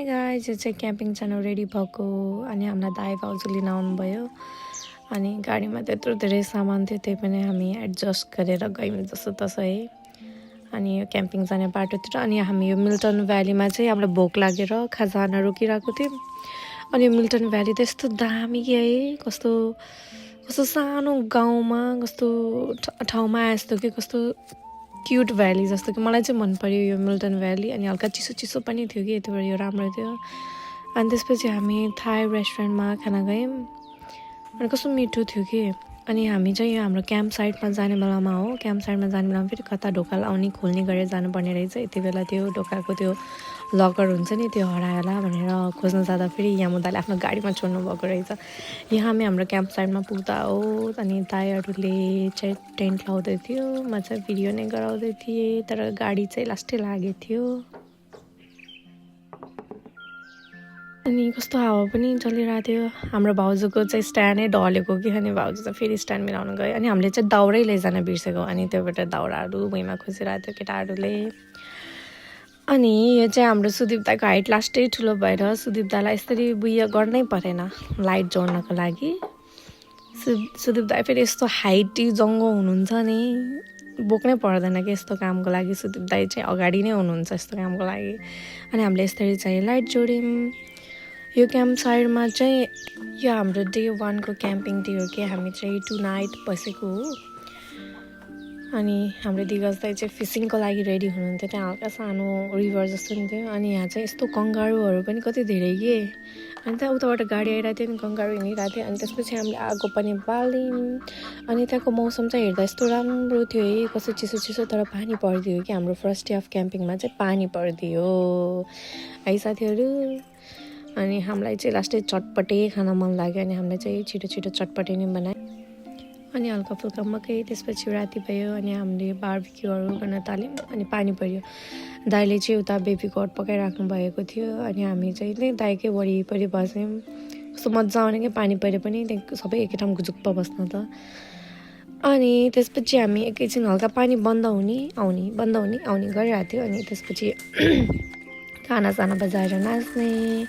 Hi guys, यो चाहिँ camping जानु रेडी भएको अनि हामीलाई दाइ भाउजू लिन आउनुभयो अनि गाडीमा त्यत्रो धेरै सामान थियो त्यही पनि हामी एडजस्ट गरेर गयौँ जस्तो तसो है। अनि यो क्याम्पिङ जाने बाटोतिर अनि हामी यो मिल्टन भ्यालीमा चाहिँ हामीलाई भोक लागेर खाजाना रोकिरहेको थियौँ। अनि यो मिल्टन भ्याली त यस्तो दामी कि है, कस्तो कस्तो सानो गाउँमा कस्तो ठाउँमा आए जस्तो कि कस्तो क्युट भ्याली जस्तो कि मलाई चाहिँ मन पर्यो यो मिल्टन भ्याली। अनि हल्का चिसो चिसो पनि थियो कि यति बेला यो राम्रो थियो। अनि त्यसपछि हामी थाई रेस्टुरेन्टमा खाना गयौँ अनि कस्तो मिठो थियो कि। अनि हामी चाहिँ यो हाम्रो क्याम्प साइटमा जाने बेलामा हो, क्याम्प साइटमा जाने बेलामा फेरि कता ढोका लाउने खोल्ने गरेर जानुपर्ने रहेछ। यति बेला त्यो ढोकाको त्यो लकर हुन्छ नि त्यो हरायो होला भनेर खोज्न जाँदा फेरि यहाँ मुदाले आफ्नो गाडीमा छोड्नु भएको रहेछ। यहाँ हामी हाम्रो क्याम्प साइटमा पुग्दा हो अनि दाइहरूले चाहिँ टेन्ट लाउँदै थियो, म चाहिँ भिडियो नै गराउँदै थिएँ, तर गाडी चाहिँ लास्टै लागेको थियो। अनि कस्तो हावा पनि चलिरहेको थियो। हाम्रो भाउजूको चाहिँ स्ट्यान्डै ढलेको कि, अनि भाउजू चाहिँ फेरि स्ट्यान्ड मिलाउनु गयो। अनि हामीले चाहिँ दाउरै लैजान बिर्सेको, अनि त्योबाट दाउराहरू भुइँमा खोजिरहेको थियो केटाहरूले। अनि यो चाहिँ हाम्रो सुदीप दाको हाइट लास्टै ठुलो भएर सुदीप दालाई यसरी बुइयो गर्नै परेन लाइट जोड्नको लागि। सुदीप दाई फेरि यस्तो हाइटी जङ्गो हुनुहुन्छ नि, बोक्नै पर्दैन कि यस्तो कामको लागि। सुदीप दाई चाहिँ अगाडि नै हुनुहुन्छ यस्तो कामको लागि। अनि हामीले यसरी चाहिँ लाइट जोड्यौँ। यो क्याम्प साइडमा चाहिँ यो हाम्रो डे 1 को क्याम्पिङ डे हो कि, हामी चाहिँ 2 नाइट बसेको हो। अनि हाम्रो दिगज दाइ चाहिँ फिसिङको लागि रेडी हुनुहुन्थ्यो। त्यहाँ हल्का सानो रिभर जस्तो नि थियो। अनि यहाँ चाहिँ यस्तो कङ्गारुहरू पनि कति धेरै के। अनि त्यहाँ उताबाट गाडी आइरहेको थियो नि, कङ्गारु हिँडिरहेको थियो। अनि त्यसपछि हामीले आगो पनि बाल्यौँ। अनि त्यहाँको मौसम चाहिँ हेर्दा यस्तो राम्रो थियो है, कस्तो चिसो चिसो, तर पानी परिदियो कि। हाम्रो फर्स्ट डे अफ क्याम्पिङमा चाहिँ पानी परिदियो है साथीहरू। अनि हामीलाई चाहिँ लास्टै चटपटे खान मन लाग्यो, अनि हामीले चाहिँ छिटो छिटो चटपटे नै बनायौँ। अनि हल्का फुल्का मकै, त्यसपछि राति भयो अनि हामीले बार्बिक्यूहरू गर्न थाल्यौँ। अनि पानी पऱ्यो, दाइले चाहिँ उता बेबी गड पकाइराख्नु भएको थियो। अनि हामी चाहिँ नै दाइकै वरिपरि बस्यौँ। कस्तो मजा आउने क्या पानी पऱ्यो पनि, त्यहाँ सबै एकै ठाउँ गुजुप्प बस्न त। अनि त्यसपछि हामी एकैछिन हल्का पानी बन्द हुने आउने गरिरहेको थियो। अनि त्यसपछि गानासाना बजाएर नाच्ने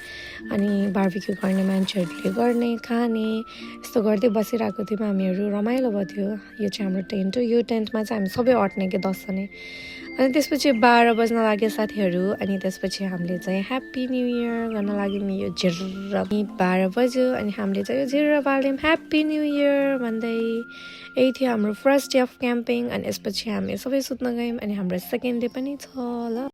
अनि बार्बिक्यू गर्ने मान्छेहरूले गर्ने खाने यस्तो गर्दै बसिरहेको थियौँ हामीहरू। रमाइलो भयो थियो। यो चाहिँ हाम्रो टेन्ट हो, यो टेन्टमा चाहिँ हामी सबै अट्ने कि 10 जने। अनि त्यसपछि 12 बज्न लाग्यो साथीहरू। अनि त्यसपछि हामीले चाहिँ ह्याप्पी न्यू इयर गर्न लाग्यौँ। यो झिर्र 12 बज्यो अनि हामीले चाहिँ यो झिर्र बाल्यौँ ह्याप्पी न्यू इयर भन्दै। यही थियो हाम्रो फर्स्ट डे अफ क्याम्पिङ। अनि यसपछि हामी सबै सुत्न गयौँ। अनि हाम्रो सेकेन्ड डे पनि छ ल।